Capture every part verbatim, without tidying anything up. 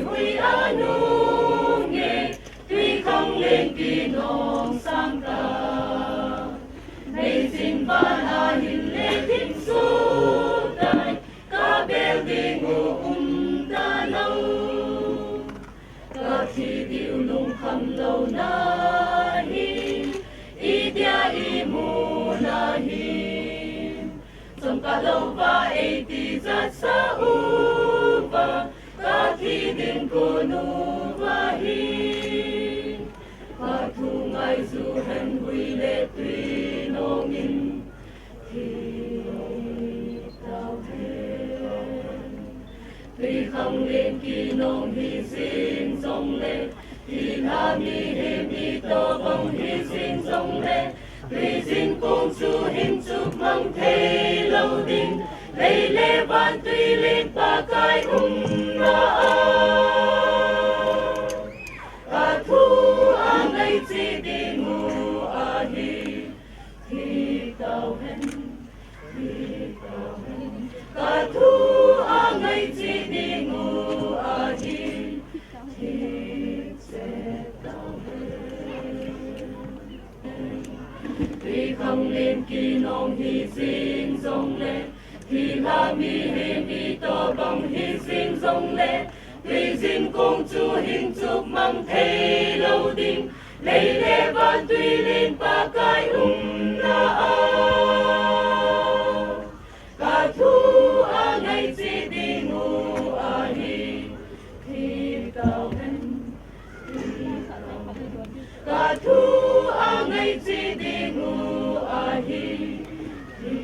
Hui anung e, twikhanglen kinong sangtah. Meijin vana hin le thim sutai, kabel ding u umtalou. Kathi diu lungkham louna hi, idia imuna hi. Chomkhat louva eitijat sah uva, kathi ding konuva hi. Kathu ngaiju hen, hui le twi nongin thi tauhen. Twikhanglen kinong hijing jongle, thilha mihem itobang hijing jongle, twijin kong chu hin chupmang theilou ding. Lei le van twi len Pakai umna a, kathu angaiche dingu ahi. Thi tauhen, thi tauhen. Kathu angaiche dingu ahi. Thi chet tauhen. Twikhanglen kinong hijing jongle, thilha mihem itobang hijing jongle, twijin kong chu hin chupmang theilou ding. Lei le van twi len Pakai umna a, kathu angaiche dingu ahi. Thi tauhen, thi tauhen. Kathu angaiche dingu ahi. Thi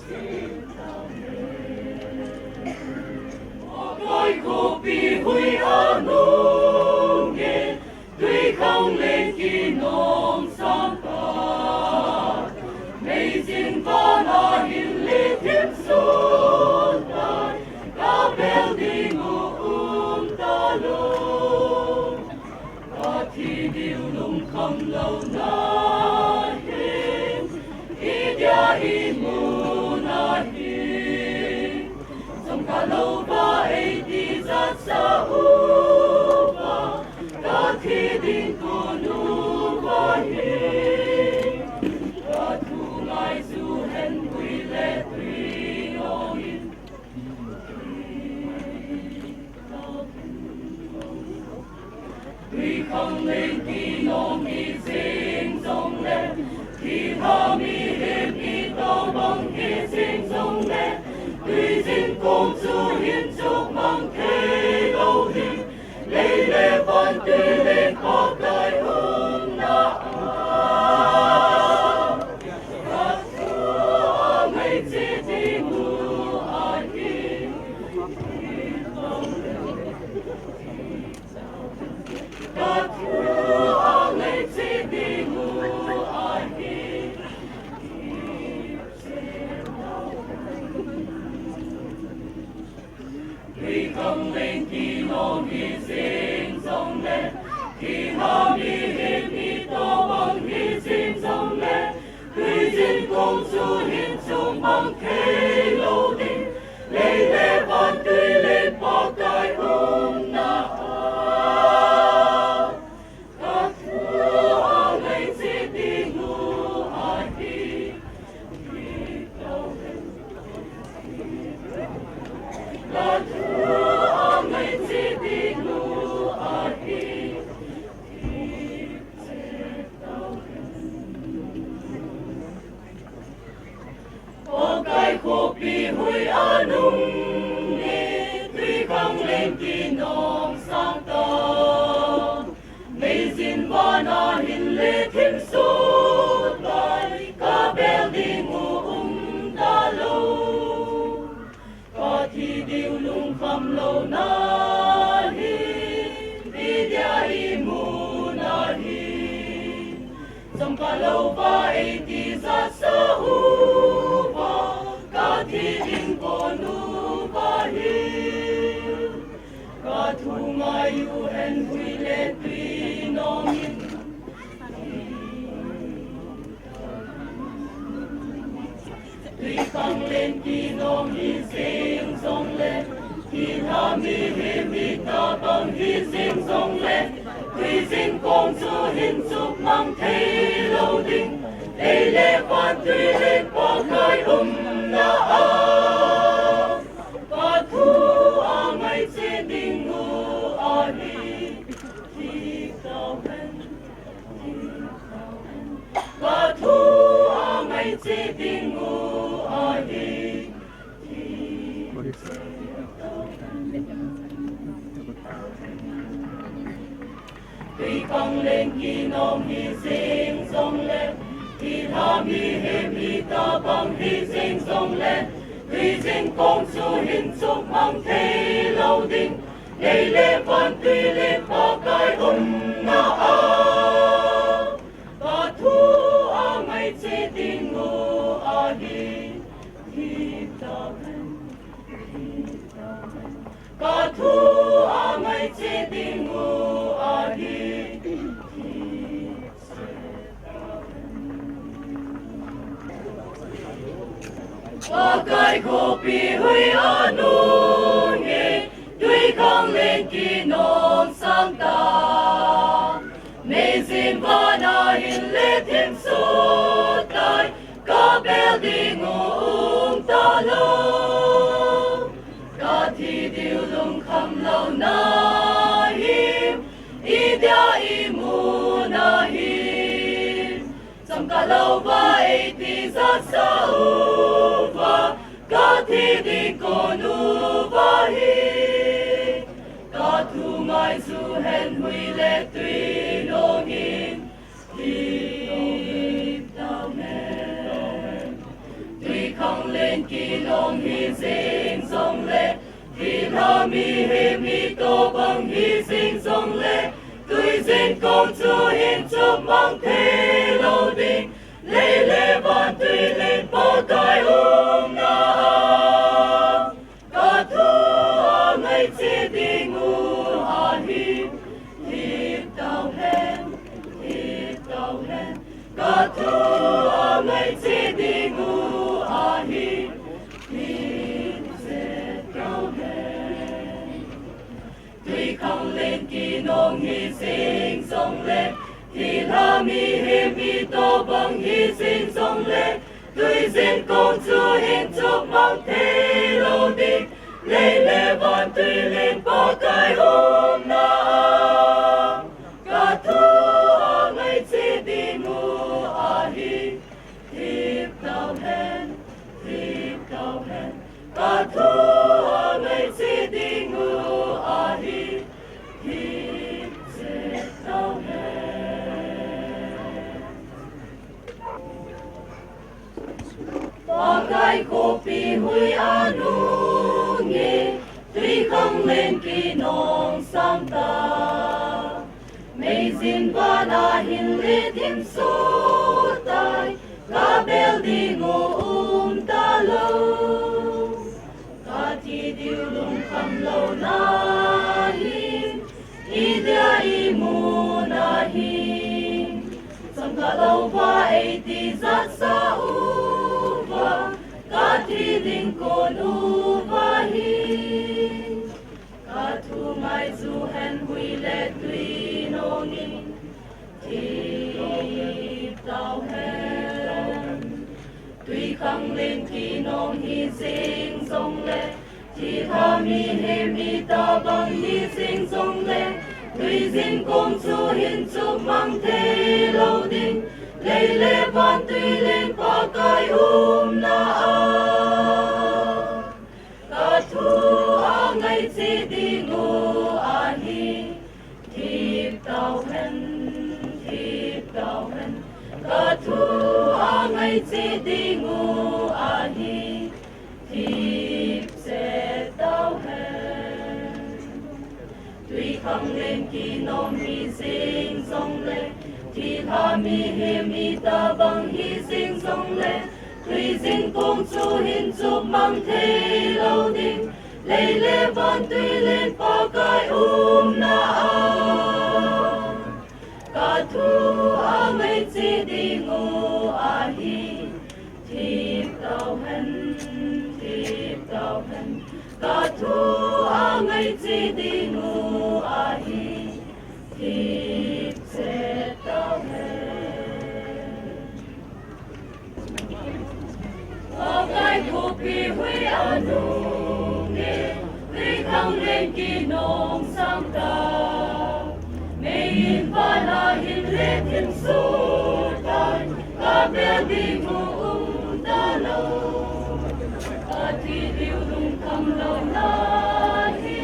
chet tauhen. Koi khopi hui anung e, twikhanglen kinong sangtah. Meijin vana hin le thim sutai, kabel dingu umtalou. Kathi diu lungkham louna hi, idia imuna hi. Chomkhat louva eitijat sah uva, kathi ding konuva hi. Kathu ngaiju hen, hui le twi nongin. Twikhanglen kinong hijing jongle, thilha mihem itobang hijing jongle, twijin kong chu hin chupmang theilou ding. Lei le van twi len Pakai umna a, kathu angaiche dingu ahi. Kathu angaiche dingu ahi. Twikhanglen kinong hijing jongle, thilha mihem itobang hijing jongle, twijin kong chu hin chupmang theilou ding. Lei le van twi len Pakai umna a, kathu angaiche dingu ahi. Kathu angaiche dingu ahi. Pakai khopi hui anung e, twikhanglen kinong sangtah. Meijin vana hin le thim sutai, kabel dingu umtalou. Kathi diu lungkham louna hi, idia imuna hi. Chomkhat louva eitijat sah uva, kathi ding konuva hi. Kathu ngaiju hen, hui le twi nongin. Twikhanglen kinong hijing jongle, thilha mihem itobang Hi jing jongle, tui jing kong chu hin chupmang thei lou ding. Lei le van tui le Pakai umna a, ka thu a ngai che ding u ahi. Thi tau hen, thi tau hen. Ka thu a ngai che ding u ahi. Tui khang leng kinong hi jing jongle, thilha mihem hi tabang hi jing jongle, tui jing kong chu hin chupmang thei lou ding. Lei le van tui le Pakai umna a, ka thu a ngai che ding u ahi. Thi tau hen, thi tau hen. Ka thu a ngai che ding u ahi. Pakai khopi hui a nung e, tui khang leng kinong sang ta. Meijin vana hin le thim sut tai, ka bel ding u um talou. Ka thi diu lungkham louna hi, idia imu na hi. Chomkhat louva eiti jat sa uva, ka thi ding kon uva hi. Ka thu ngai ju hen, hui le tui nong in, thi tau hen. Tui khang leng kinong hi jing jongle, thilha mihem hi tabang hi jing jongle, tui jing kong chu hin chupmang thei lou ding. Lei le van tui le Pakai umna a, ka thu a ngai che ding u ahi. Thi tau hen, thi tau hen. Ka thu a ngai che ding u ahi. Thi che tau hen. Tui khang leng kinong hi jing jongle, thilha mihem hi tabang hi jing jongle, tui jing kong chu hin chupmang thei lou ding. Lei le van tui le Pakai umna a, ka thu a ngai che ding u ahi. Thi tau hen, thi tau hen. Ka thu a ngai che ding u ahi. Thi che tau hen. Pakai khopi hui a nung e, tui khang leng kinong sang ta. Meijin vana hin le thim sut tai, ka bel ding u um talou. Ka thi diu lungkham louna hi, idia imu na hi. Chomkhat louva eiti jat sa uva, ka thi ding kon uva hi. Ka thu ngai ju hen, hui le tui nong in, thi tau hen. Tui khang leng kinong hi jing jongle, thilha mihem hi tabang hi jing jongle, tui jing kong chu hin chupmang thei lou ding. Lei le van tui le Pakai umna a, ka thu a ngai che ding u ahi. Thi tau hen, thi tau hen. Ka thu a ngai che ding u ahi. Thi che tau hen. Tui khang leng kinong hi jing jongle, thilha mihem hi tabang hi jing jongle, tui jing kong chu hin chupmang thei lou ding. Lei le van tui le Pakai umna a, ka thu a ngai che ding u ahi. Thi tau hen, thi tau hen. Ka thu a ngai che ding u ahi. Akai khopi hui anunge, tuikhanglen kinong sangta. Meiyin vana hin lethim sutai, kabel ding u umtalou. Kathi diu lungkham lou nahi,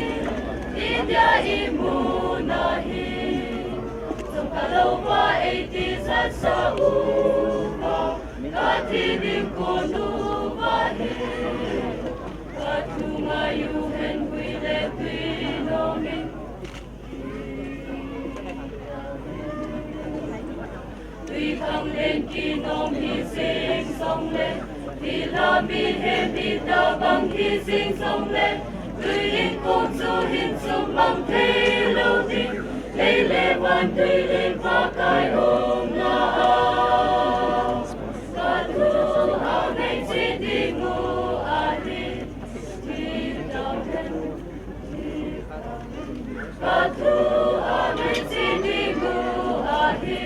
idia imu nahi. Chomkhat louva eitijat sah uva, kathi ding konuva hi. Kathungai uhen, gui le tui nongin. Tuikhanglen kinong hijing jongle, thilha mihem itobang hijing jongle, tuiyin kong chu hin chupmang theilou ding. Lei le van tuilen Pakai umna a, kathu angaiche ding u ahi. Kathu angaiche ding u ahi.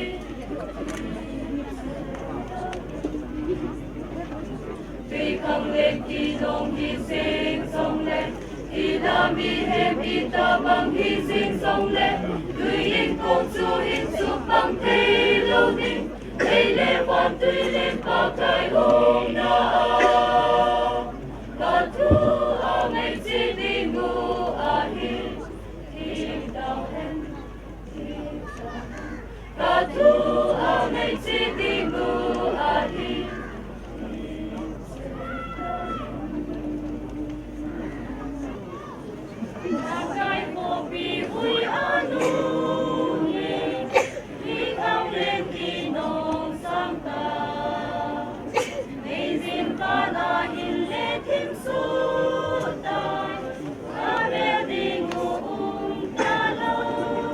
Tuikhanglen kinong hijing jongle, thilha mihem itobang hijing jongle, tuiyin kong chu hin chupmang theilou ding. Lei le van tuilen Pakai umna a, kathu angaiche ding u ahi. Thip tauhen, thip tauhen. Kathu angaiche ding u ahi. Akai khopi hui anunge, tuikhanglen kinong sangta. Meiyin vana hin lethim sutai, kabel ding u umtalou.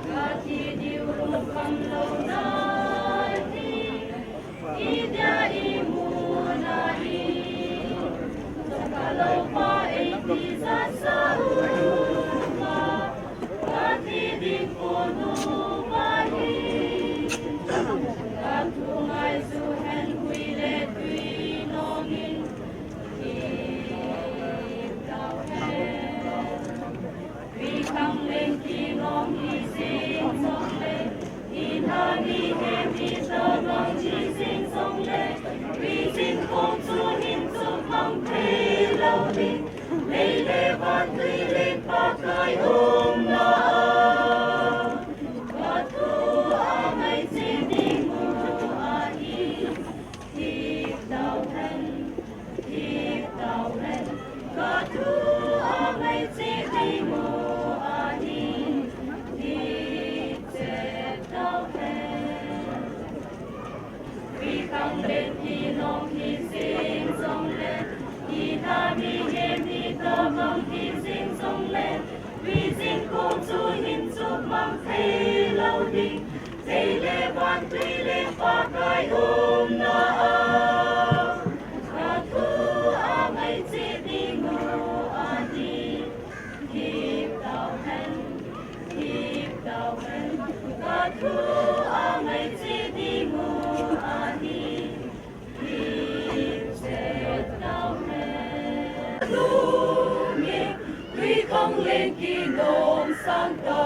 Kathi diu lungkham lou nahi, idia imu nahi. Chomkhat louva eitijat sah uva, kathi ding konuva hi. Kathungai uhen, gui le tui nongin. Thip tauhen. Tuikhanglen kinong hijing jongle, thilha mihem itobang hijing jongle, tuiyin kong chu hin chupmang theilou ding. Lei le van tuilen Pakai umna a, kathu angaiche ding u ahi. Thip tauhen, thip tauhen. Kathu angaiche ding u ahi. Thip chet tauhen. Tuikhanglen kinong hijing jongle, thilha mihem itobang hijing jongle, tuiyin kong chu hin chupmang theilou ding. Lei le van tuilen Pakai umna a, kathu angaiche ding u ahi. Thip tauhen, thip tauhen. Kathu angaiche ding u ahi. Thip chet tauhen. Lunge, tuikhanglen kinong sangta.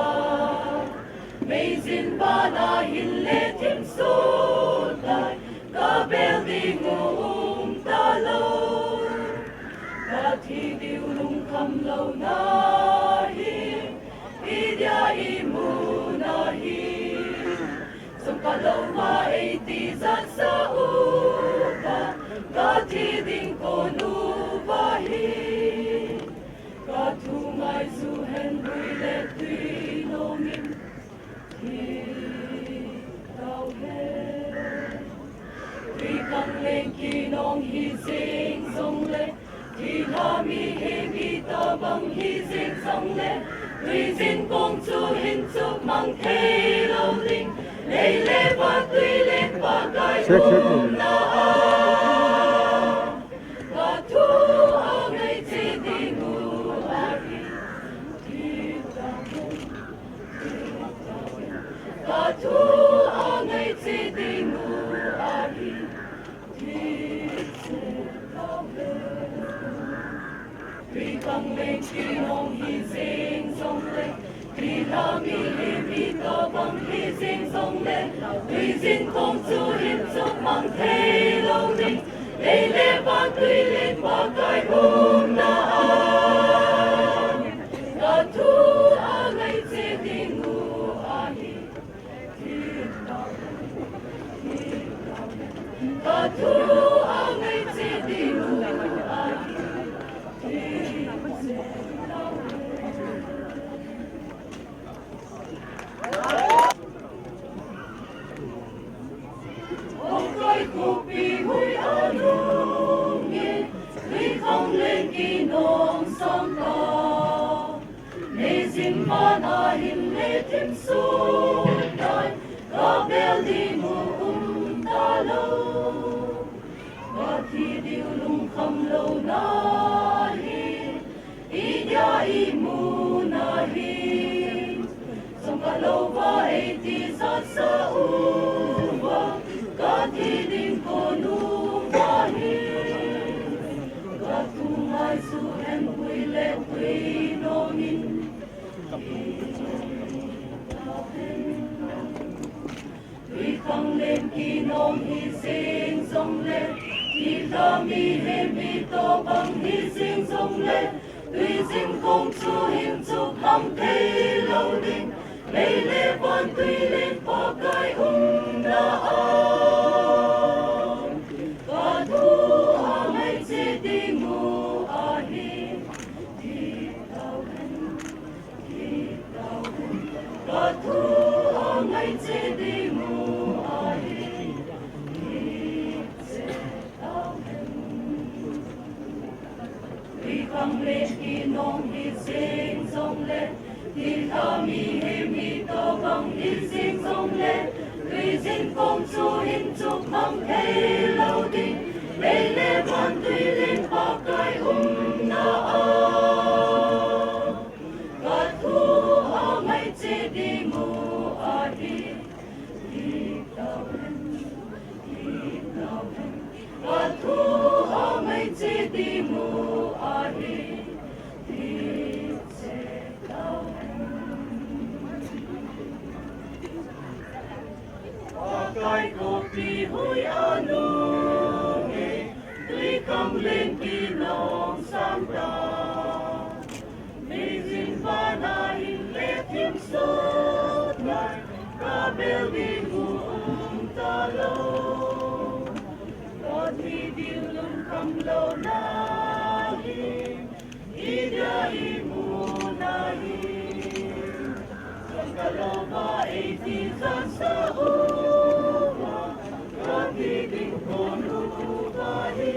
Meiyin vana hin lethim sutai, kabel ding u umtalou. Kathi diu lungkham lou nahi, idia imu nahi. Chomkhat louva eitijat sah uva, kathi ding konuva hi. Kathungai uhen, gui le tui nongin. Thip tauhen. Tuikhanglen kinong hijing jongle, thilha mihem itobang hijing jongle, tuiyin kong chu hin chupmang theilou ding. Lei le van tuilen Pakai umna a, kathu angaiche ding u ahi. Thip tauhen. Kinong hi jing jongle, mihem hi tobang hi jing jongle, tuijin kong chu hin chukmang thei lou ding. Lei le van tuilin Pakai umna a, ka thu angaiche ding u ahi. Ka thu angaiche ding u ahi. Hongkoi khopi hui a nunge, Tuikhanglen kinong sang ta. Meijin vana hin lethim sut tai, ka bel ding u um talou. Ka thi diu lungkham louna hi, idia imu nahi. Songkhat louva eiti jat sa uva, ka thi ding kon um ahi. Ka thu ngai chu hen pui le pui nomin. Tuikhanglen kinong hi jing jongle, thilha mihem hi tobang hi jing jongle, tuijin kong chu hin chukmang thei lou ding. Lei le van tuilin Pakai umna a, ka thu angaiche ding u ahi. Ka thu angaiche ding u ahi. Tuikhanglen kinong hi jing jongle, thilha mihem hi tobang hi jing jongle, tuijin kong chu hin chukmang thei lou ding. Lei le van tuilin Pakai umna a, ka thu angaiche ding u ahi. Ka thu angaiche ding u ahi. Pakai khopi hui a nunge, Tuikhanglen kinong sang ta. Meijin vana hin lethim sut tai, ka bel ding u um talou. Ka thi diu lungkham louna hi, idia imu nahi. Songkhat louva eiti jat sa uva, ka thi ding kon um ahi.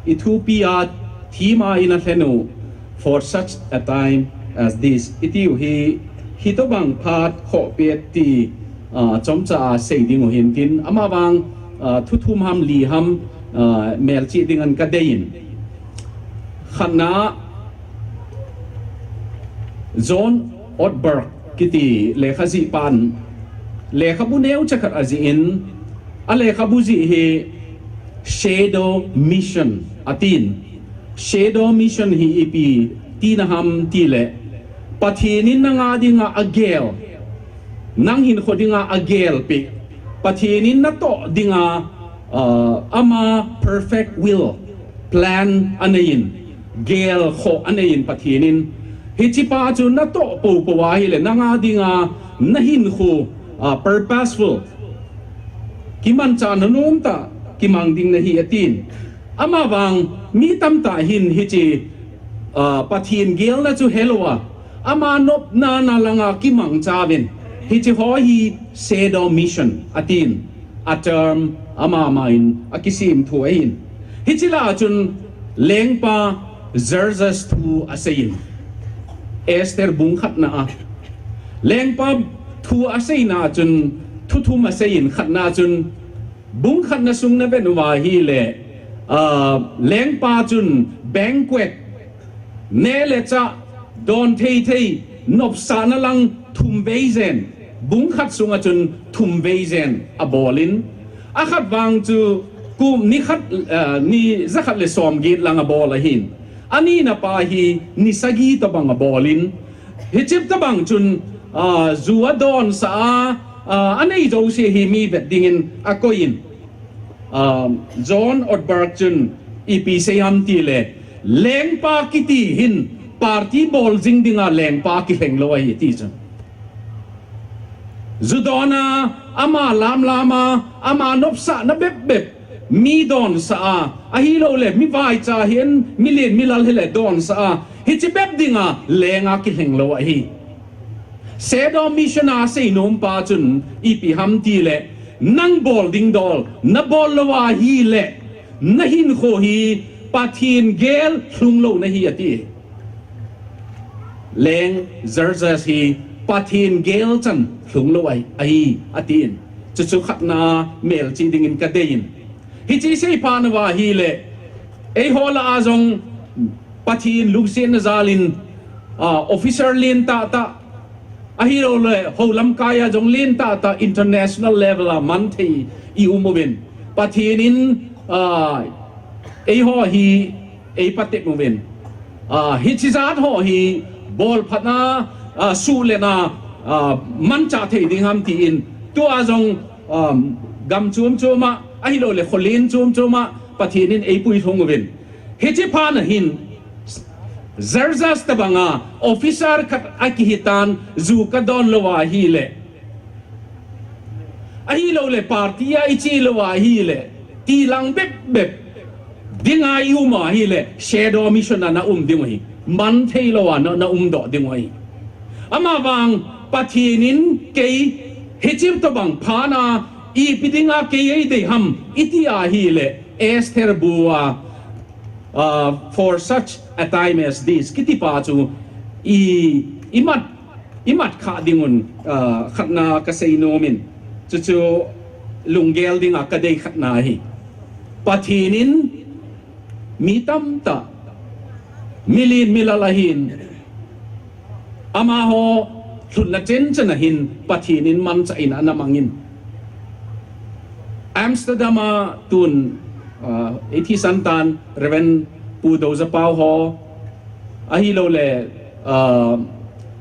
I thupi a theme a ina lhenu, "For such a time as this," i tiu hi, hitobang phat khoh pet ti, ah, chomcha a sei ding u hin tin, amavang, ah, thu thum ham li ham, ah, melchih ding in ka deiyin. Khatna, John Ortberg kiti lekhajih pan lekhabu neocha khat ajih in, a lekhabu jih hi Shadow Mission atin. Shadow Mission hi ipi tina ham tile, Pathen in nanga dinga agel, nang hinkho dinga agelpeh, Pathen in natoh dinga, uh, ama perfect will, plan aneiyin, gelkhoh aneiyin Pathen in. Hichepa chu natoh poupou ahile, nanga dinga nahinkho, uh, purposeful, kimanchah nanomtah kimang ding nahi atin. Amavang mi tamtah hin hiche, uh, Pathen gelna chu helou a, ama nopna na langa kimangcha uvin. Hiche ho hi Shadow Mission atin. A term amama in akisem thu ahin. Hiche lah a chun lengpa Xerxes thu aseiyin, Esther bung khatna a. Lengpa thu aseina chun thu thum aseiyin, khatna chun bung khatna sung navet uva ahile, ah, lengpa chun banquet, neh le chah, don thei thei, nopsahna lang thum vei jen, bung khat sunga chun thum vei jen abolin, akhat vang chu kum ni khat, ah, ni jakhat le somget lang abol ahin. Anina pa hi ni sagi tobang abolin, hiche tobang chun, ah, ju adonsah a, ah, anei jouse hi mi vet dingin akoiyin. Ah, John Ortberg chun ipi sei ham tile, lengpa kiti hin party bol jing dinga lengpa kilheng lou ahi ti chu. Ju don a, ama lam lam a, ama nopsahna bep bep mi donsah a, ahilouleh mi vaicha hihen, mi lien mi lal hile donsah a, hiche bep dinga lenga kilheng lou ahi. Shadow Mission a seinom pa chun ipi ham tile, nang bol ding dol nabol lou ahile, nahinkho hi Pathen gel lhung lou nahi ati. Leng Xerxes hi Pathen gel chan lhung lou ahi, ahi atin. Chuchu khatna melchih dingin kadeiyin. Hiche seiphat uva ahile, eiho lah a jong Pathen lungsetna jalin, ah, officer lentah tah, ahilouleh hou lamkai a jong lentah tah, international level a manthei i um uvin. Pathen in, ah, eiho hi eipatep uvin. Ah, hiche jat ho hi bolphatna, ah, suhletna, ah, manchah thei ding ham tin, tua jong, um, gam chom chom a, ahilouleh kho len chom chom a Pathen in eipui lhung uvin. Hiche phat na hin, Xerxes tobanga officer khat akihitan, ju kadon lou ahile, ahilouleh party a iche lou ahile, tilang bep bep dinga i um ahile, Shadow Mission a na um ding u ahi. Manthei lou a na, na umdoh ding u ahi. Amavang Pathen in kei hiche tobang phat na ipi dinga kei eidei ham iti ahile, Esther bu a, uh, for such a time as this kiti pa chu i, imat, imat kha dingun, uh, khatna kasei nomin. Chuchu lunggel dinga kadei khatna ahi. Pathen in mi tamtah, mi lien mi lal ahin, amaho lhunna chen chen a hin Pathen in manchah in ana mangin. Amsterdam a tun, ah, eiti santan Reverend Pu Doza Pau ho, ahilouleh, ah,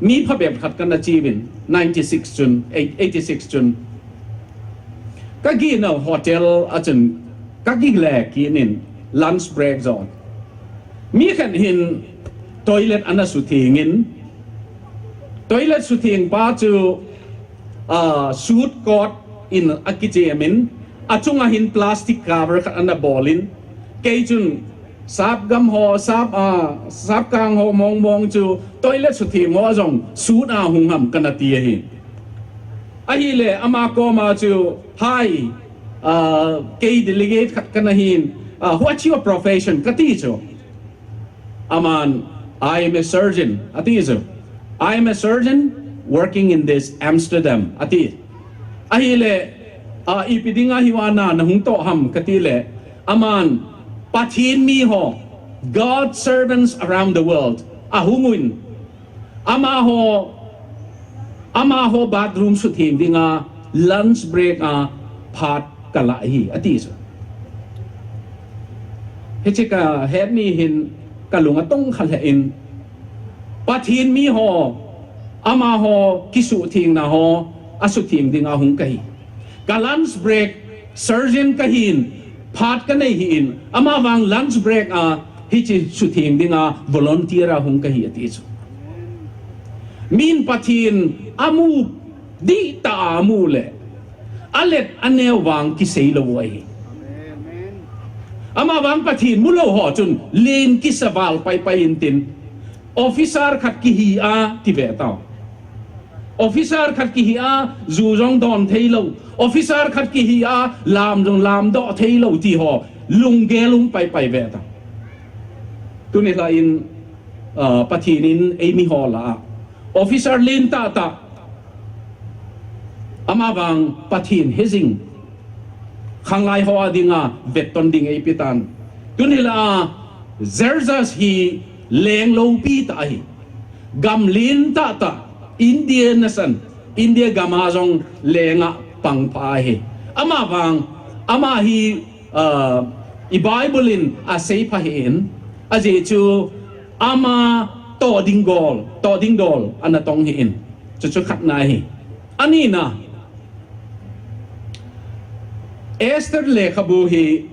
mi phabep khat kana cheuvin, ninety six chun, eight, eighty six chun. Kagehna hotel a chun kageh le kinin lunch break jong. Mi khat hin toilet ana suthengin, toilet sutheng pa chu, ah, suit coat in akichemin, achunga hin plastic cover khat ana bolin, kei chun sap gam ho, sap, ah, sap kang ho mong mong chu toilet sutheng ho jong suit a hung ham kana ti ahi. Ahile ama koma chu, "Hi, ah, kei delegate khat kana hin, ah, what's your profession?" kati chu. Aman, "I am a surgeon," ati chu. "I am a surgeon working in this Amsterdam," ati. Ahile, ah, ipi dinga hiva na, nahung toh ham kati le, aman, "Pathen mi ho, God servants around the world, ahung un, amaho, amaho bathroom sutheng dinga lunch break a phat kala hi, ati chu. Hiche kahet ni hin kalung atong khalheh in, Pathen miho, amaho kisuthengna ho asutheng dinga hung kahi. Ka lunch break, surgeon kahin, phat kanei hih in, amavang lunch break a hiche sutheng dinga volunteer a hung kahi, ati chu. Min Pathen amu dihtah a amu le, alet aneo vang kisei lou u ahi. Amavang Pathen mulou ho chun len kisa val paipai intin, officer khat kihi a ti ve tao. Officer khat kihi a, ju jong don thei lou. Officer khat kihi a, lam jong lamdoh thei lou ti ho lunggel um paipai ve tao. Tuni lha in, ah, Pathen in eimi ho lah a officer len tahtah, amavang Pathen hejing, khanglai ho a dinga vetton ding eipe tan. Tuni lha a Xerxes hi leng loupi tah ahi. Gam len tahtah, India nasan, India gam a jong lenga pangpha ahi. Amavang, ama hi, ah, i Bible in asei pha hih in, ajeh chu ama toh ding gol, toh ding dol ana tong hih in. Chuchu khatna ahi. Anina, Esther lekhabu hi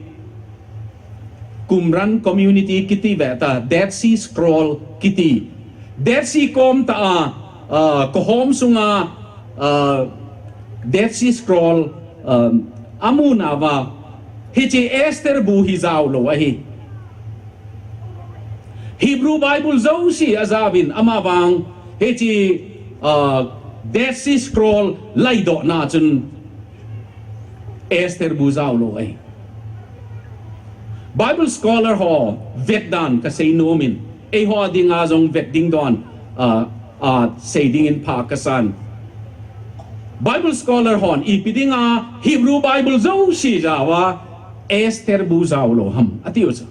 Qumran community kiti ve ta, Dead Sea Scroll kiti. Dead Sea kom tah a, ah, kohom sunga, ah, Dead Sea Scroll, ah, amu nauva, hiche Esther bu hi jao lou ahi. Hebrew Bible jouse ajaovin, amavang hiche, ah, Dead Sea Scroll laidohna chun Esther bu jao lou ahi. Bible scholar ho vetdan kasei nom in, eiho dinga jong vet ding dan, ah, ah, sei dingin pha kasan. Bible scholar hon ipi dinga Hebrew Bible jouse jaova Esther bu jao lou ham, ati u chu.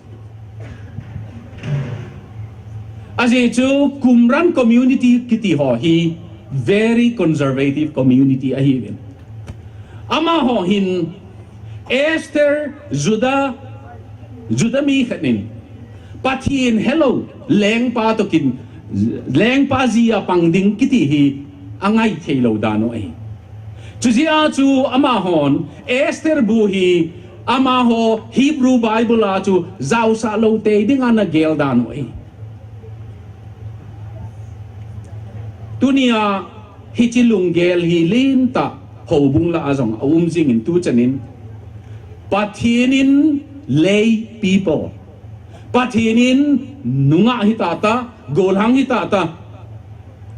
Ajeh chu Qumran community kiti ho hi very conservative community ahiuvin. Amaho hin Esther Judah, Judah mi khat in Pathen helou lengpa toh kin, lengpa ji a pang ding kiti hi angai thei lou dan u ahi. Chujeh a chu amahon Esther bu hi amaho Hebrew Bible a chu jaosah lou tei dinga ana gel dan u ahi. Tunia hiche lunggel hi lentah houbung lah a jong aum jingin tuchan in Pathen in lay people, Pathen in nungah hita ta, gollhang hita ta,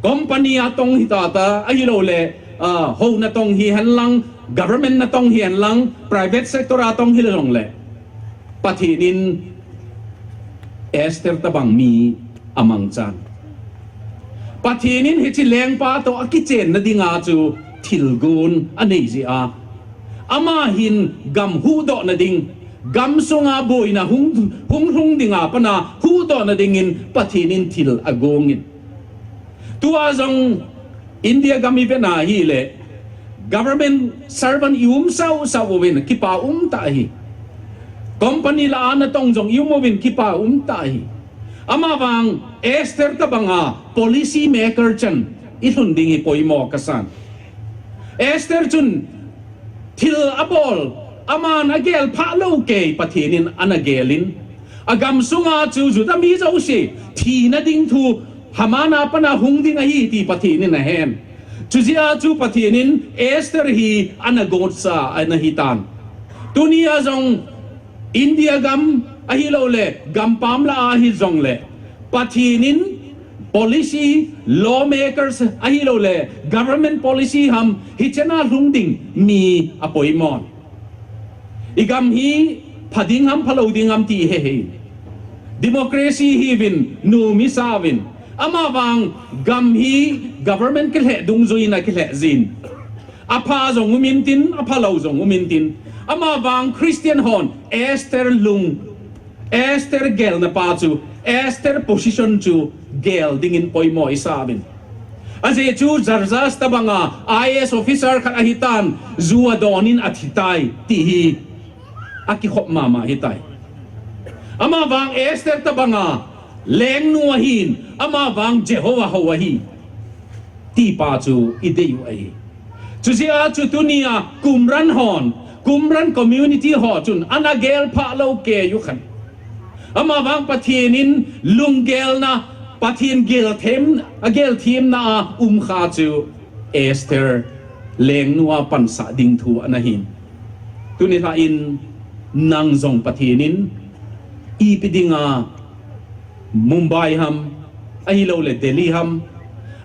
company a tong hita ta, ahilouleh, ah, hou natong hihen lang, government natong hihen lang, private sector a tong hile jongleh, Pathen in Esther tabang mi amangchan. Pathen in hiche lengpa toh akichenna dinga chu thilgon anei jeh a, ama hin gam huhdohna ding, gam sunga boina hung, hung lhung dinga pana huhdohna dingin Pathen in thil agongin. Tua jong India gam i vena hileh, government servant i um sausau uvin kipa um tah ahi. Company lah a natong jong i um uvin kipa um tah ahi. Amavang Esther tabanga policy maker chan i lhun ding hi poimo kasan. Esther chun thil abol, aman agel phah lou kei Pathen in ana gelin, agam sunga chu Judah mi jouse thina ding thu Haman a pana hung ding ahi ti Pathen in ahen. Chujeh a chu Pathen in Esther hi ana gotsa ana hitan. Tunia jong India gam ahilouleh gampam lah a hijongleh, Pathen in policy, lawmakers ahilouleh government policy ham hichena lhung ding mi apoimon. I gam hi pha ding ham phalou ding ham ti hehe. Democracy hiuvin, nom isa uvin. Amavang gam hi government kilheh dungjuiyin akilheh jin. Apha jong umintin, aphalou jong umintin. Amavang Christian hon Esther lung Esther gelna pa chu, Esther position chu gel dingin poimo isah uvin. Ajeh chu Xerxes tabanga I A S officer khat ahitan, ju adonin athitai, ti hi akikhop mama hitai. Amavang Esther tabanga lengnu ahin, amavang Jehovah hou ahi, ti pa chu idei u ahi. Chujeh a chu tunia Qumran hon, Qumran community ho chun ana gel phah lou kei u khan. Amavang Pathen in lunggelna, Pathen gelthem, agelthemna a um kha chu Esther lengnu a pansah ding thu ana hin. Tuni lha in nang jong Pathen in ipi dinga Mumbai ham, ahilouleh Delhi ham,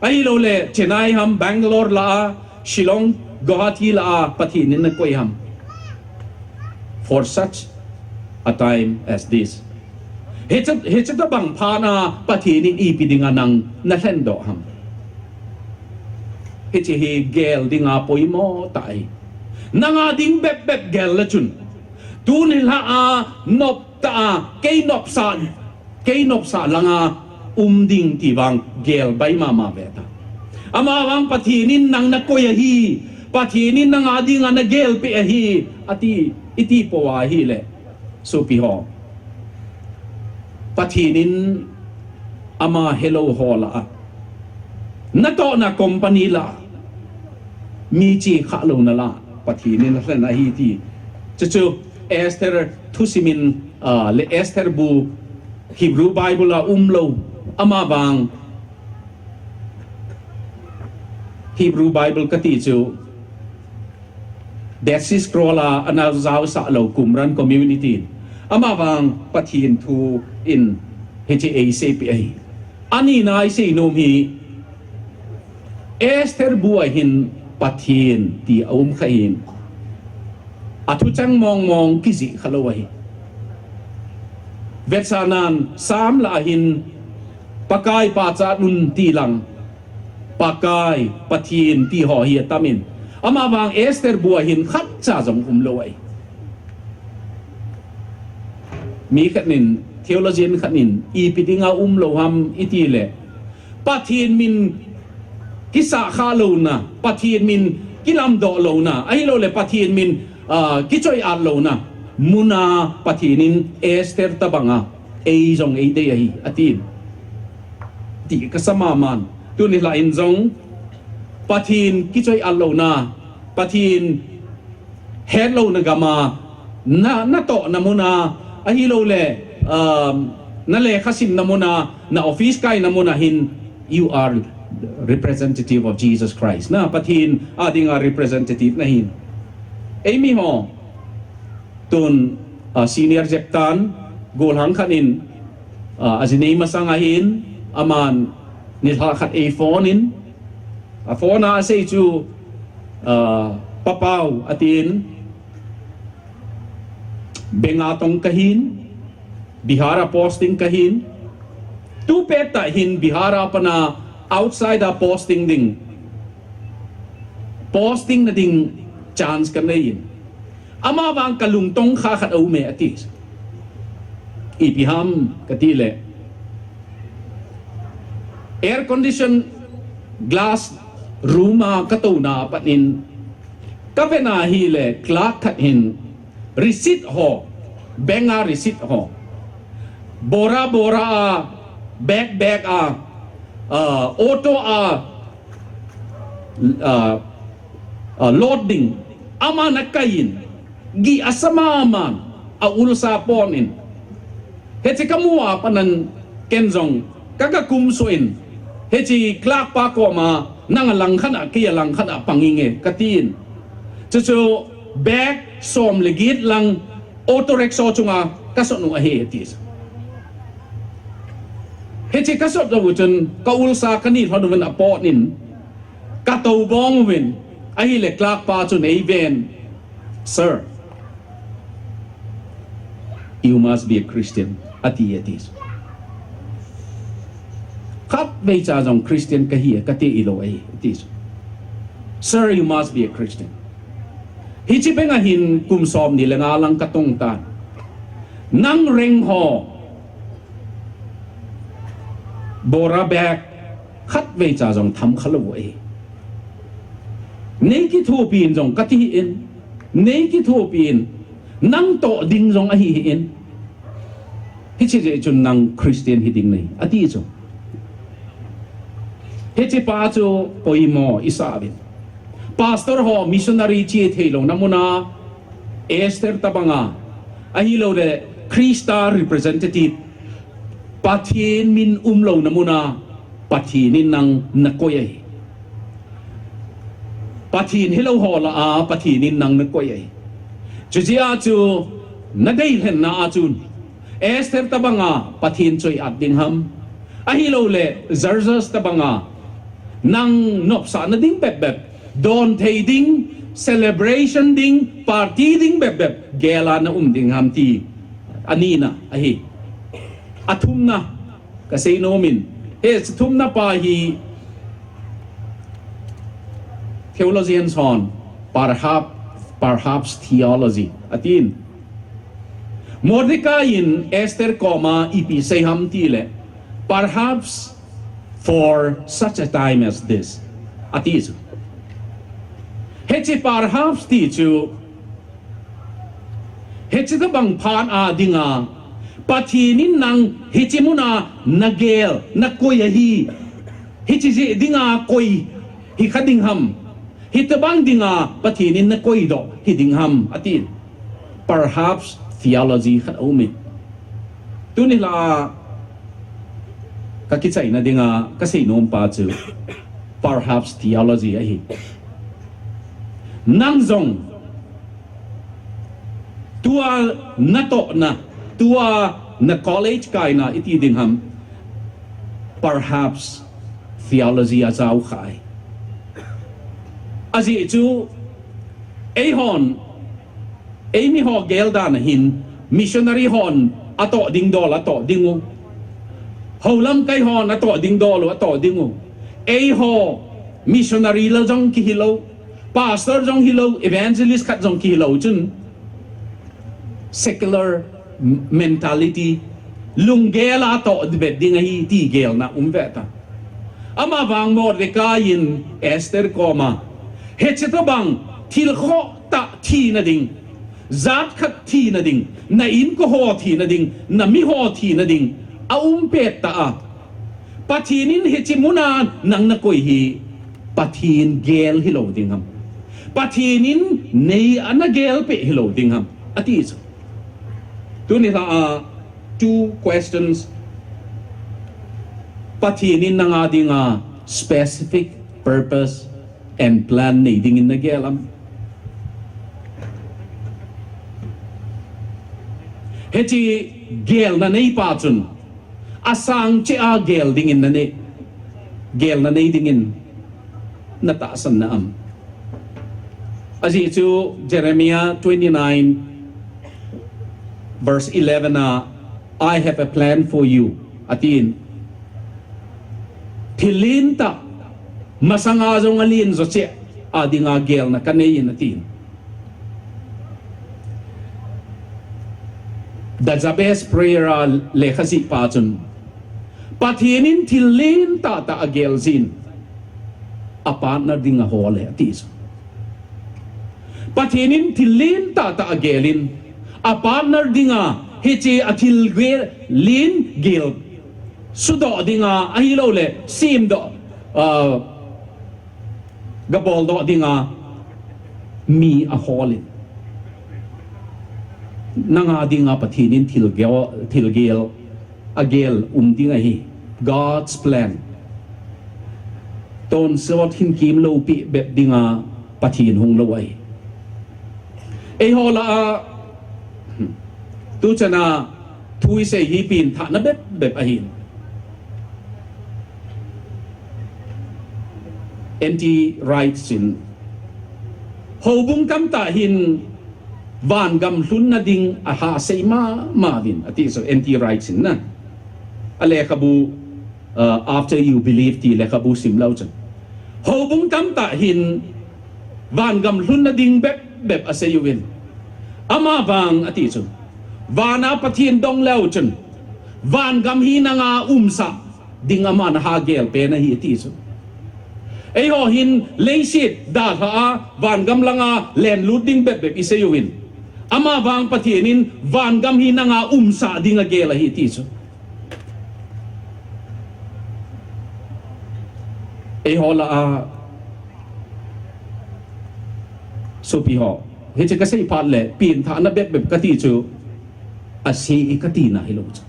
ahilouleh Chennai ham, Bangalore la a, Shillong, Guwahati la a, Pathen in nakoi ham. For such a time as this. Hiche, hiche tabang phat a Pathen in ipi dinga nang nalhen doh ham. Hiche hi gel dinga poimo tah ahi. Nanga ding bep bep gel le chun. Tuni lha a nop tah a, kei nopsah, kei nopsah langa um ding ti vang gel bai mama ve ta. Amavang Pathen in nang nakoi ahi, Pathen in nanga dinga nagel peh ahi, ati, iti po ahile. Sopi ho. Pathen in ama helou ho la a. Natohna company la a. Mi chi kha louna la. Pathen in ahlan ahi ti. Chuchu Esther thusim in, ah, le Esther bu Hebrew Bible a umlou. Amavang Hebrew Bible kati chu Dead Sea Scroll a ana jaosah lou Qumran community. Amavang Pathen thu in hiche eiseipeh ahi. Anina isei nom hi Esther bu a hin Pathen ti aum kha hin. Athucheng mong mong kijih kha lou ahi. Vetsahnan Sam la a hin Pakai pachat un ti lang. Pakai, Pathen ti ho hi atamin. Amavang Esther bu a hin khatcha jong umlou ahi. Mi khat nin, theologian khat nin, ipi dinga umlou ham itile. Pathen min kisah kha louna, Pathen min kilamdoh louna, ahilouleh Pathen min, ah, kichoi-at louna. Muna Pathen in Esther tabanga, ei jong eidei ahi, atin. Ti kasa maman. Tuni lha in jong, Pathen kichoi-at louna, Pathen hetlouna gama, na, natohna muna, ahilouleh, um, nalekhasimna muna, na office kaina muna hin, you are representative of Jesus Christ. Na, Pathen a dinga representative nahin. Eimi ho, tun, ah, senior jep tan, golhang khat in, ah, ajinei masang ahin, aman, nilhah khat eiphone in, aphone a asei chu, ah, Papau, atin, Benga tong kahin, Bihar a posting kahin, tupet tah hin Bihar a pat a outside a posting ding, posting na ding chance kanei in. Amavang kalungtong kha khat aume ati. Ipi ham katile. Air condition glass room a katouna pat in. Kavena hile clerk khat hin receipt ho, bank a receipt ho. Bora bora a, bag bag a, ah, auto a, ah, ah, load ding, aman akai in, gih asa maman, aulsa pon in. Hiche kamu a pat in ken jong, ka, kakumsuh in, hiche clerk pa koma, nang a langkhat a, kei a langkhat a pang inge, katin. Chuchu bag som le get lang, auto rickshaw chunga kasot u ahi, ati. Hiche kasot u chun, kaulsa kani lhon uvin apot in, katou bong uvin, ahile clerk pa chun eiven, "Sir, you must be a Christian," ati, ati. Khatvei cha jong Christian kahi, kati ilou ahi, ati. "Sir, you must be a Christian." Hiche beng a hin kum som ni le nga lang katong tan. Nang reng ho bora bag khatvei cha jong tham khalou ahi. Nei kithopi in jong kati in, nei kithopi in, nang toh ding jong ahi in. Hiche jeh chun nang Christian hiding nahi, ati chu. Hiche pa chu poimo isah uvin. Pastor ho missionary che theilouna muna Esther tabanga, ahilouleh Christa representative, Pathen min umlouna muna Pathen in nang nakoi ahi. Pathen hilou ho lah a Pathen in nang nakoi ahi. Chujeh a chu nadei lhenna a chun Esther tabanga Pathen choi-at ding ham, ahilouleh Xerxes tabanga nang nopsahna ding bep bep, don thei ding, celebration ding, party ding bep bep gel a na um ding ham ti anina ahi. Athumna kasei nom in, hiche thumna pa hi theologian hon perhaps, perhaps theology atin. Mordecai in Esther koma ipi sei ham tileh, perhaps for such a time as this, ati chu. Hiche perhaps ti chu, hiche tabang phat a dinga Pathen in nang hiche muna nagel, nakoi ahi. Hiche jeh dinga koi hikha ding ham. Hitabang dinga Pathen in nakoidoh hiding ham, ati. Perhaps theology khat aum in. Tuni la kakichaina dinga kasei nom pa chu perhaps theology ahi. Nang jong tua natohna, tua na college kaina iti ding ham, perhaps theology ajao kha ahi. Ajeh chu eihon, eimi ho gel dan a hin, missionary hon atoh ding dol atoh ding u, houlamkai hon atoh ding dol u atoh ding u, eiho missionary la jong kihilou, pastor jong hilou, evangelist khat jong kihilou chun secular mentality, lunggel a toh bet ding ahi ti gelna um ve ta. Amavang Mordecai in Esther koma, hiche tabang thil khoh tah thina ding, jat khat thina ding, na inko ho thina ding, na mi ho thina ding aum pet ta a, Pathen in hiche muna nang nakoi hi Pathen gel hilou ding ham, Pathen in nei ana gel peh hilou ding ham, ati chu. Tuni la a two questions. Pathen in nanga dinga specific purpose and plan nei dingin nagel am? Hiche gelna nei pa chun asang cheh a gel dingin nanei, gelna nei dingin natahsan na am? Ajeh chu Jeremiah twenty-nine verse eleven a, "I have a plan for you," atin. Thil lentah, masanga jong alen jo cheh a dinga gelna kanei in atin. The Jabez Prayer a lekha jih pa chun, Pathen in thil lentah tah agel jin, a partner ding ahol e ati chu. Pathen in thil lentah tah agel in, a partner dinga hiche a thil gel, lengel sudoh dinga ahilouleh semdoh, ah, gabol doh dinga mi ahol in. Nanga dinga Pathen in thil gel, thil gel agel um ding ahi. God's plan. Tonsot hin kimlou pi bep dinga Pathen hung lou ahi. Eiho la a, tuchan a thu isei hi pengthahna bep bep ahi. N T Wright in, houbung tamtah hin vangam lhunna ding ahahsei mama uvin ati chu N T Wright in na. A lekhabu, uh, After You Believe ti lekhabu sim leu chun, houbung tamtah hin vangam lhunna ding bep bep asei uvin. Amavang ati chu, Vana Pathen dong leu chun, vangam hi nanga umsah ding aman aha gel pen ahi ati chu. Eiho hin leiset dalha a vangam langa lenlut ding bep bep isei uvin, ama vang Pathen in vangam hi nanga umsah ding agel ahi ati chu. Eiho lah a, sopi ho, hiche kasei phat le, penthahna bep bep kati chu, ase e katina hilou chu.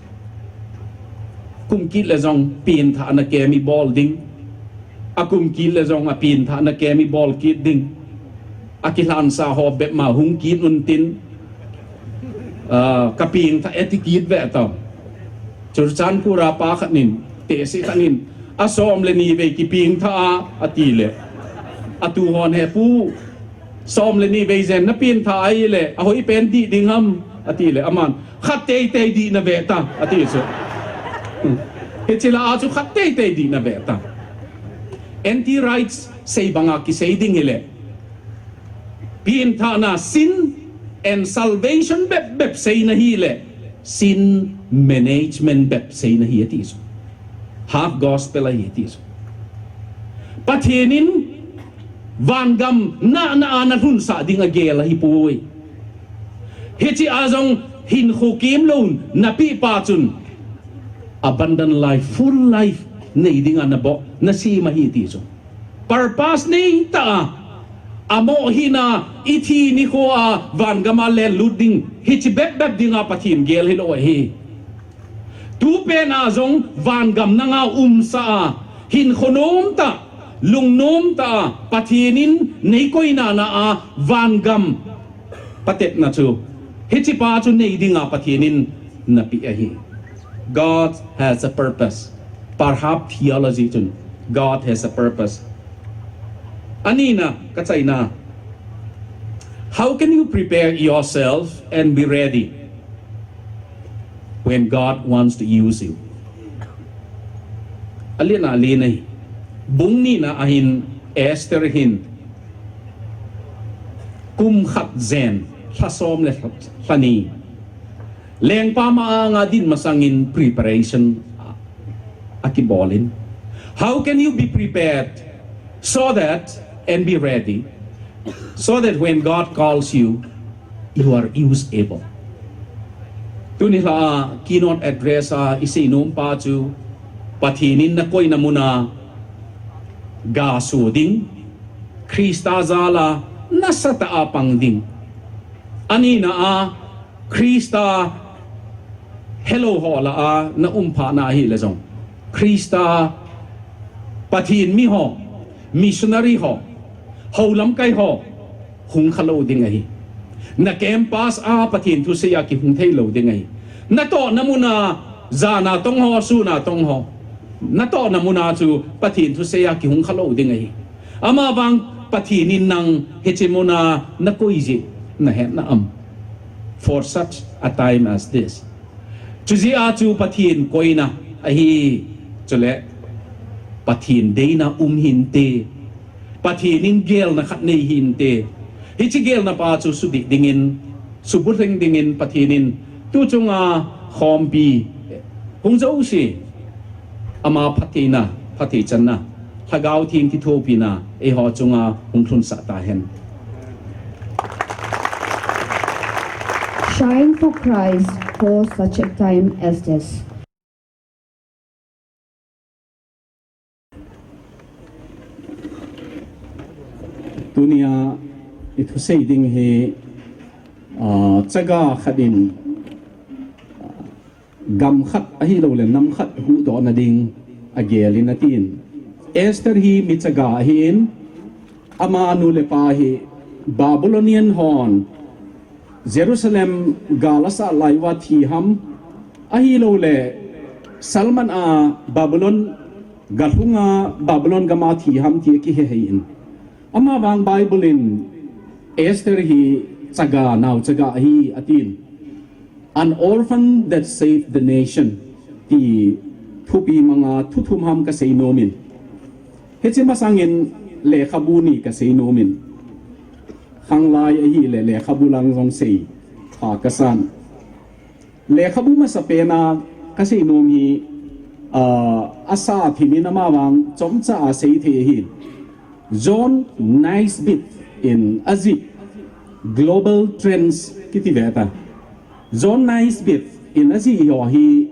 Kum kit le jong penthahna camp ibol ding, akum kit le jong apenthahna camp ibol kit ding. Akilhansa ho bep ma hung kit untin, ah, kapengthah e ti kit ve tao. Churachandpur a pa khat nin, tehse khat nin, asom le ni vei kipengthah a, ati le, atu hon he pu, som le ni vei jen napengthah ahile ahoi pen dih ding ham, ati le, aman, khat teitei dih nave ta, ati chu. Hiche lah a chu khat teitei dih nave ta. Anti rights sei banga kisei ding hile, penthahna, sin and salvation bep bep seina hile, sin management bep seina hi ati chu. Half gospel ahi ati chu. Pathen in vangam nana a nalhunsah ding agel ahipoi. Hiche a jong hinkho kemlou napeh pa chun abundant life, full life nei dinga nabol, nasem ahi ati chu. Purpose neitah a, amoh hina, ithi nikho a vangam a lenlut ding, hiche bep bep dinga Pathen gel hilou ahi. Tupen a jong vangam nanga umsah a, hinkho nomtah, lungnomtah a, Pathen in neikoina na a vangam patepna chu, hiche pa chu nei dinga Pathen in napeh ahi. God has a purpose. Parhap theology chun, God has a purpose. Anina, kachaina, how can you prepare yourself and be ready when God wants to use you? Alen alen ahi. Bung nina ahin, Esther hin kum khat jen, lha som le lha ni, lengpa ma anga din masangin preparation a, akibol in. How can you be prepared so that, and be ready, so that when God calls you, you are usable? Tuni lha a keynote address a isei nom pa chu, Pathen in nakoina muna gaso ding, Christa jal a nasatah a pang ding. Anina a, Christa helou ho lah a naum phat na ahile jong, Christa, Pathen mi ho, missionary ho, hou lamkai ho, hung khalou ding ahi. Na campus a Pathen thusei a kihung theilou ding ahi. Natohna muna, jana tong ho, suna tong ho, natohna muna chu Pathen thusei a kihung khalou ding ahi. Amavang Pathen in nang hiche muna nakoi jeh nahet na am? For such a time as this. Chujeh a chu Pathen koina ahi, chule Pathen deina um hinte, Pathen in gelna khat nei hinte. Hiche gelna pa chu sudih dingin, subulhing dingin Pathen in tuchunga khompi hung jouse, ama phattheina, phatthei channa, Lhagao Theng kithopina eiho chunga hung lhunsah tahen. Shine for Christ for such a time as this. Tunia ithusei ding hi, ah, chaga khat in, ah, gam khat ahilouleh nam khat huhdohna ding agelin atin. Esther hi mi chaga ahin, ama nu le pa hi Babylonian hon Jerusalem gal asah lai uva thi ham, ahilouleh Salman a Babylon galhunga Babylon gama thi ham ti akihe hei in. Amavang Bible in Esther hi chaga, nao chaga ahi atin. An orphan that saved the nation ti thupi manga thu thum ham kasei nomin. Hiche masangin lekhabu ni kasei nomin. Khanglai ahileh lekhabu lang jong seipha kasan. Lekhabu masapen a kasei nom hi, ah, asa thimin amavang chomcha a seithei ahi. John Naisbitt in ajih Global Trends kiti ve ta. John Naisbitt in ajih ho hi,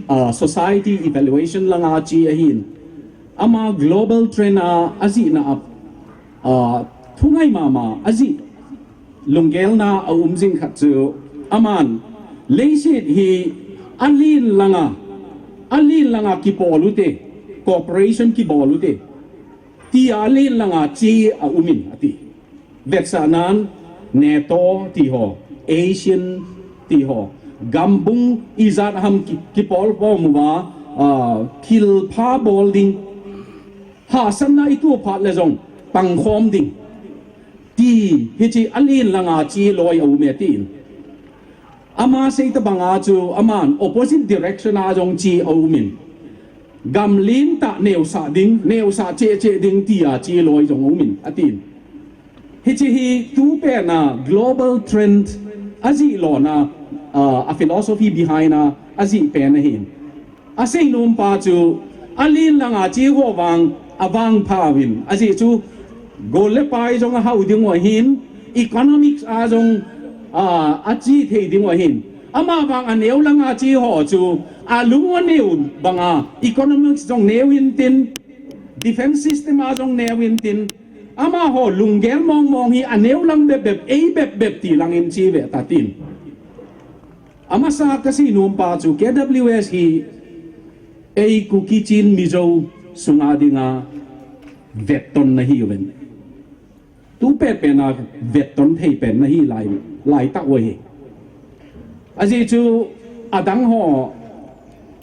ah, society evaluation langa che ahin. Ama global trend a ajihna a, ah, thungai mama ajih lunggelna a um jing khat chu aman leiset hi alen langa, alen langa kibol ute, cooperation kibol ute, tia alen langa che a umin ati. Vetsahnan NATO ti ho, ASEAN ti ho, gambung ijat ham ki, kipol pom uva, ah, thilpha bol ding, hahsatna itu phat le jong pangkhom ding. Ti hiche alen langa che loi a um e tin. Ama sei tabanga chu aman opposite direction a jong che a umin. Gam lentah neosah ding, neosah cheh cheh ding tia che loi jong a umin, atin. Hiche hi tupen a global trend ajih lona, ah, a philosophy behind a ajih pen ahin. Asei nom pa chu, alen langa che ho vang, avangpha uvin. Ajeh chu, gol le pai jong ahao ding u ahin, economics a jong, ah, ache thei ding u ahin. Amavang aneo langa che ho chu, alung aneo banga, economics jong neo intin, defense system a jong neo intin, amaho lunggel mong mong hi aneo lang bep bep, ei bep bep ti langin che ve ta tin. Amasa kasei nom pa chu K W S hi ei Kuki Chin Mizo sunga dinga vettonna hi uvin. Tupen pen a vetton thei pen na hi lai, lai tah u ahi. Ajeh chu adang ho,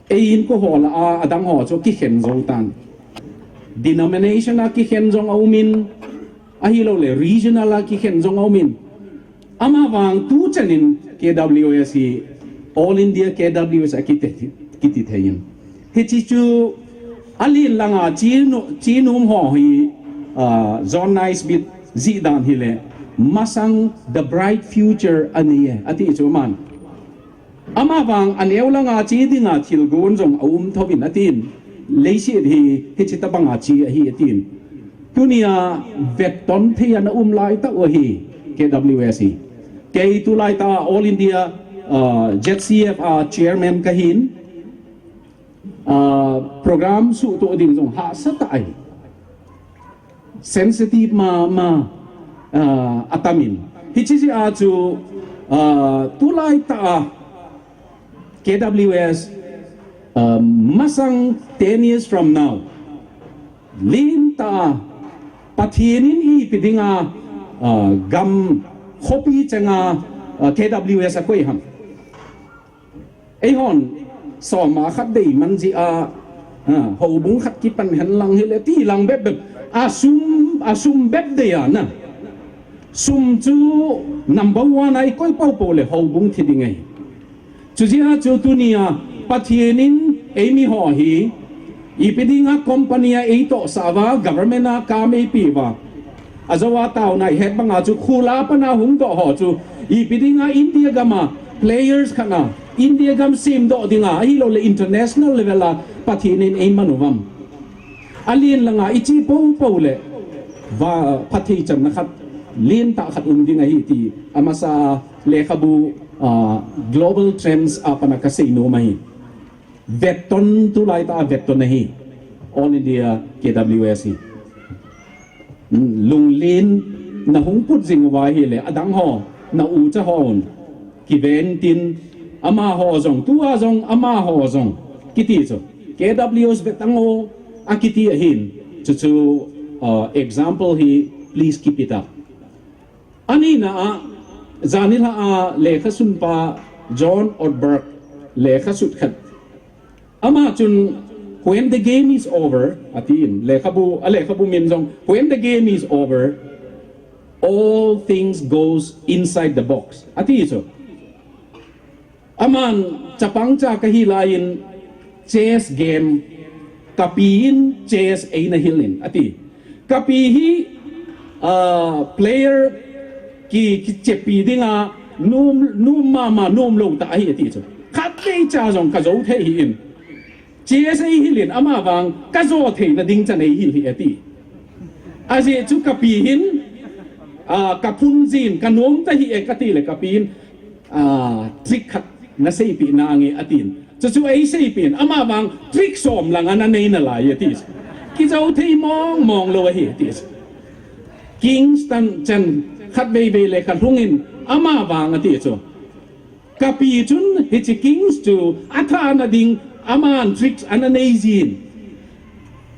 ei inko ho lah a, adang ho chu kikhen jou tan. Denomination a kikhen jong a umin, ahilou le regional a kikhen jong a umin. Amavang tuchan in K W S hi All India K W S akiti, kiti thei in. Hiche chu alen langa che no, che nom ho hi, ah, John Naisbitt jih dan hile, masang the bright future anei e, ati chu aman. Amavang aneo langa che dinga thilgon jong a um thouvin atin. Leiset hi hiche tabanga che ahi atin. Tunia vetton thei ana um lai tah u ahi K W S hi. Kei tulai tah a All India, ah, Z C F a chairman kahin, ah, program suhtoh ding jong hahsa tah ahi. Sensitive mama, ah, atamin. Hiche jeh a chu, ah, tulai tah a K W S, ah, masang ten years from now, lentah a Pathen in ipi dinga, ah, gam khopi chenga, ah, K W S akoi ham. Eihon, soma khat deiman jeh a, ah, houbung khat kipan hen lang hile ti lang bep bep. Asum, asum bep dei a na. Sum chu number one a ikoi poupou le houbung thi ding ahi. Chujeh a chu tunia Pathen in eimi ho hi, ipi dinga company a eitohsah uva, government a kam eipeh uva, ajou a taona ihet banga chu khul a pat a hungdoh ho chu, ipi dinga India gam a players khat a, India gam semdoh dinga, ahilou le international level a Pathen in eiman uvam. Alen langa iche poupou le, va, phatthei channa khat, lentah khat um ding ahi ti, amasa lekhabu, ah, Global Trends a pat a kasei nom ahi. Vetton tulai tah a vetton ahi. All India K W S hi. Lunglen na hung put jing uva ahile, adang ho, na ucha hon kiven tin, amaho jong, tua jong, amaho jong, kiti chu. K W S vetang o, akiti ahin. Chuchu, uh, example hi, please keep it up. Anina a, janhilhah a lekhasunpa John Ortberg lekhasut khat. Ama chun, "When the game is over," atin, lekhabu, a lekhabu min jong, "When the game is over, all things goes inside the box," ati chu. Aman chapang cha kahi laiyin chess game, kapi in chess eina hil in, ati. Kapi hi, ah, player ki, kichepi dinga, nom, nom mama, nom lou tah ahi, ati chu. Kei cha jong ka jo thei hi in. Che sei hi lin ama vang ka jo thei na ding cha nei hi hi ati. A je chu ka pi hin, a, ka phun jin, ka nom ta hi e ka ti le ka pi hin, a, trick khat na sei pi na nge atin. Chu chu ei sei pi in ama vang trick som lang ana nei na lai ati. Ki jo thei mong mong lo hi ati. Kingston chan khat vei vei le ka hlung in ama vang ati chu. Ka pi chun hiche Kings chu a thana ding aman tricks ana nei jin.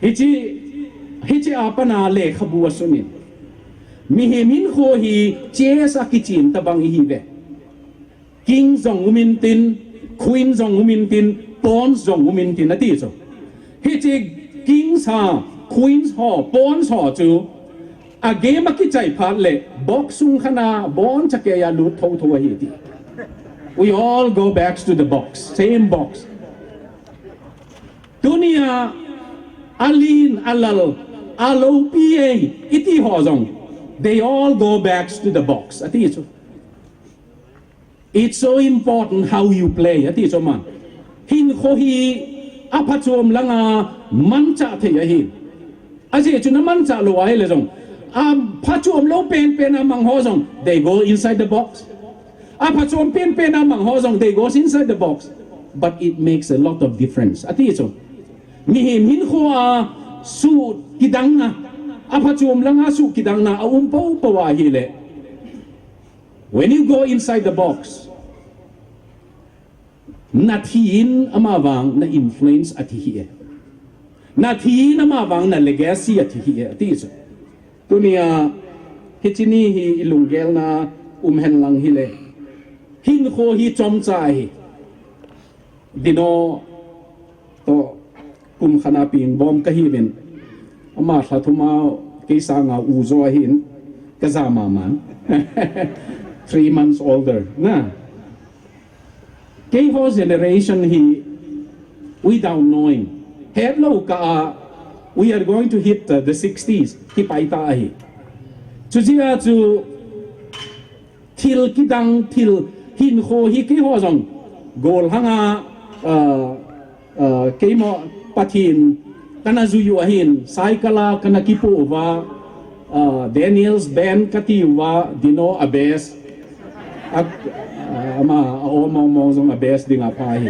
Hiche, hiche a pana lekhabu a sun in. Mihem hinkho hi chess a kichim tabang ihi ve. King jong um in tin, Queen jong um in tin, Pawns jong um in tin ati chu. Hiche Kings ho, Queens ho, Pawns ho chu a game a kichai phat le, box sung khat a boncha kei a lut tho tho ahi ti. We all go back to the box, same box. Tunia, a lin, a lal, a lopi ei, iti ho jong. They all go back to the box. Ati chu. It's so important how you play. Ati chu man. Hinkho hi a phachom langa mancha thei ahi. A je chu na mancha lo ahi le jong. A phachom lo pen pen a mang ho jong. They go inside the box. A phachom pen pen a mang ho jong. They go inside the box. But it makes a lot of difference. Ati chu. Mihem hinkho a su kidang na. A phachom langa su kidang na. A um po po ahi le. When you go inside the box, na thi in ama vang na influence athi hi e. Na thi in ama vang na legacy athi hi e, ati chu. Tunia, hiche ni hi i lunggel na um hen lang hi le. Hinkho hi chomcha hi. Dino to kum khat a ping bom ka hi vin. Ama lha thum a kei sanga u jo ahin ka ja mama. Three months older. Na. Kei ho generation hi without knowing. Het lo ka a, we are going to hit the, the sixties. Ki pai ta ahi. Chu jia chu Thil kidang, thil hinkho hi keiho jong. Gollhang a, ah, ah, keimo Pathen kana jui u ahin, cycle a kana kipo uva, ah, Daniel's band kati uva, Dino a bass. A, ah, ama, a o mong mong jong a bass ding a pha hi.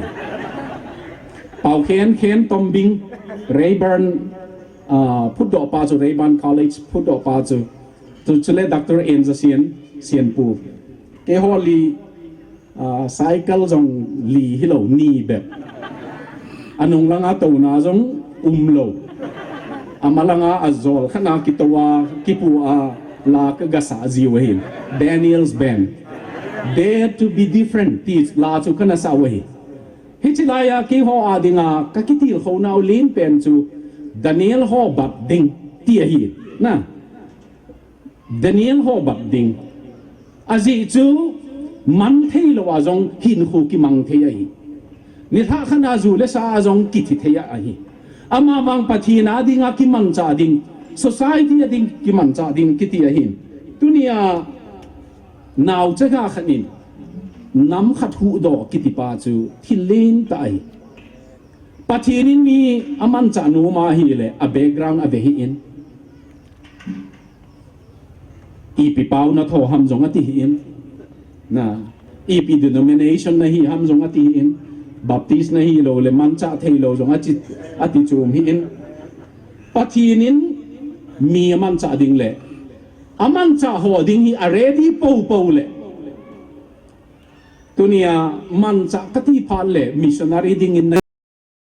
Pau khen khen tombing, Rayburn, ah, phutdoh pa chu, Rayburn College phutdoh pa chu. Tu chule Doctor Enza Sian, Sianpu. Keiho li, ah, cycle jong li hilou ni bep. Anung langa touna jong umlou. Ama langa ajol khat a kitou a, kipu a, la ka gasa jiu ahin. Daniel's band. Dare to be different. Ti la chu kana sa u ahi. Hichi laiya keiho a dinga ka kitilkhou nau len pen chu Daniel ho bap ding ti ahi. Na. Daniel ho bap ding. Ajeh chu man thei lou a jong hinkho kimang thei ahi. Nilhah khat a ju le sa a jong kithi thei ahi. Amavang Pathen a dinga kimanchah ding, society a ding kimanchah ding kiti ahin. Tunia naochaga khat in nam khat huhdoh kiti pa chu thil lentah ahi. Pathen in mi amanchah nom ahile a background ave hih in. Ipi pao natho ham jong ati hih in. Na, ipi denomination nahi ham jong ati hih in. Baptist nahilou le manchah theilou jong ati, ati chom hih in. Pathen in mi amanchah ding le amanchah ho ding hi a ready popo le. Tunia manchah kati phat le missionary dingin na